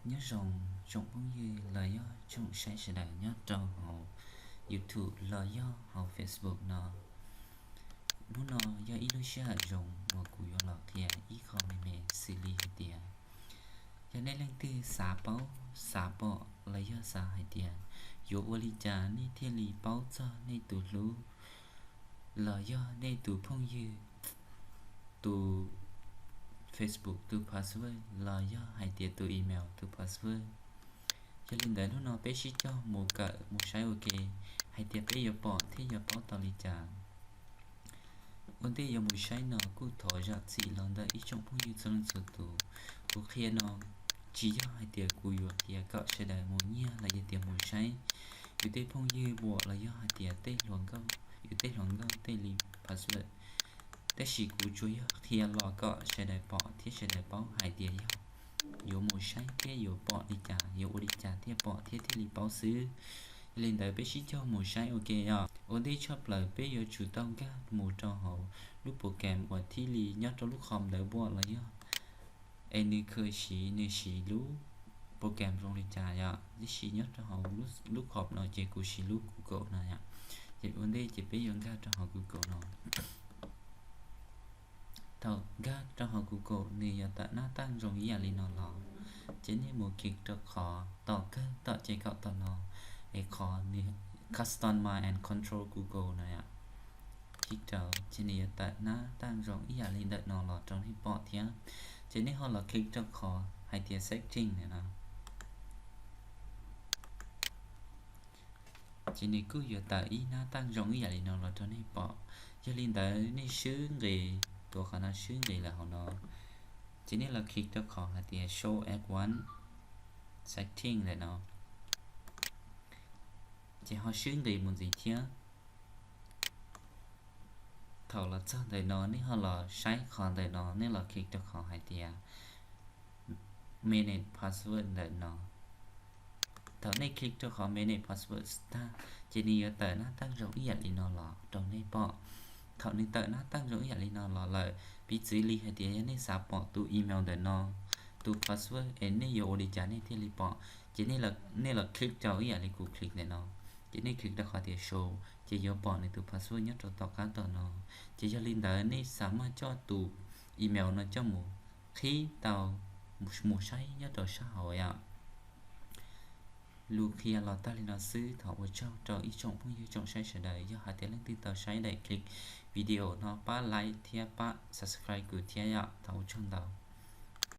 Nyob zoo tsoom phooj ywg los yog tsoom saib sawv daws nyob rau hauv YouTube los yog hauv Facebook no. Hnub no yog ib lub sij hawm zoo uas kuv yuav los qhia ib qho me me xws li hais tias, yog nej leej twg xav paub, xav pom los yog xav hais tias yuav ua li cas nej thiaj li paub txog nej tus hlub los yog nej tus phooj ywg tus Facebook tus password los yog hais tias tus email tus password. Yog li ntawd hnub no peb sib cog mus kawm mus saib ua ke hais tias peb yuav pom thiab yuav paub tau li cas. Ua ntej yuav mus saib no kuj thov zam txim los ntawm ib tsoom phooj ywg txhua leej txhua tus. Kuv qhia no tsis yog hais tias kuv yuav qhia kom sawv daws mus nyiag los yog tias mus saib yus tej phooj ywg npuam los yog hais tias tej hluas nkauj, yus tej hluas nkauj tej li password. Tab sis kuv tsuas yog qhia los kom sawv daws pom thiab sawv daws paub hais tias yog yuav mus saib thiab yuav pom li cas, yuav ua li cas thiaj pom thiab thiaj li paub xwb. Yog li ntawd peb sib cog mus saib ua ke os. Ua ntej tshaj plaws peb yuav tsum tau nkag mus rau hauv lub program uas thiaj li nyob rau lub com ntawd npuam los yog es nws khaws siv nws siv lub program zoo li cas yom. Tab sis nyob rau hauv lub com no ces kuv siv lub Google no yom. Ces ua ntej ces peb yuav nkag rau hauv Google no. Thaum nkag rau hauv Google nws yuav tawm nab taj zoo ib yam li no los, ces nej mus click rau qhov tom kawg tom ces kaum tom no, es qhov nws Customize and Control Google no yom. Click rau ces nws yuav tawm nab taj zoo ib yam li ntawm no los rau nej pom thiab. Ces nej ho los click rau qhov hais tias Setting ntawm no. Ces nws kuj yuav tawm ib nab taj zoo ib yam li no los rau nej pom. Yog li ntawd nej swb nqis, tuav qhov no swb nqis lawm hauv no. Ces nej los click rau qhov hais tias Show Advanced Setting ntawm no. Ces ho swb nqis mus ntxiv thiab. Thaum los txog ntawm no nej ho los saib qhov ntawm no, nej los click rau qhov hais tias Manage Password ntawm no. Thaum nej click rau qhov Manage Password tag, ces nws yuav tawm nab taj zoo ib yam li no los rau nej pom. Thaum nws tawm nab taj zoo ib yam li no los lawm, piv txwv li hais tias yog nej xav pom tus email ntawm no, tus password es nej yuav ua li cas nej thiaj li pom, ces nej los click rau ib yam li kuv click ntawm no, ces nej click rau qhov tias Show, ces yuav pom nws tus password nyob rau tom qab tom no. Ces yog li ntawd nej xav muab coj tus email no coj mus qhib tau mus saib nyob rau sab hauv yom. Lus qhia los tag li no xwb, thov ua tsaug rau ib tsoom phooj ywg tsoom saib sawv daws. Yog hais tias leej twg tau saib daim clip video no pab like thiab pab subscribe kuv thiab yom. Thov ua tsaug ntau.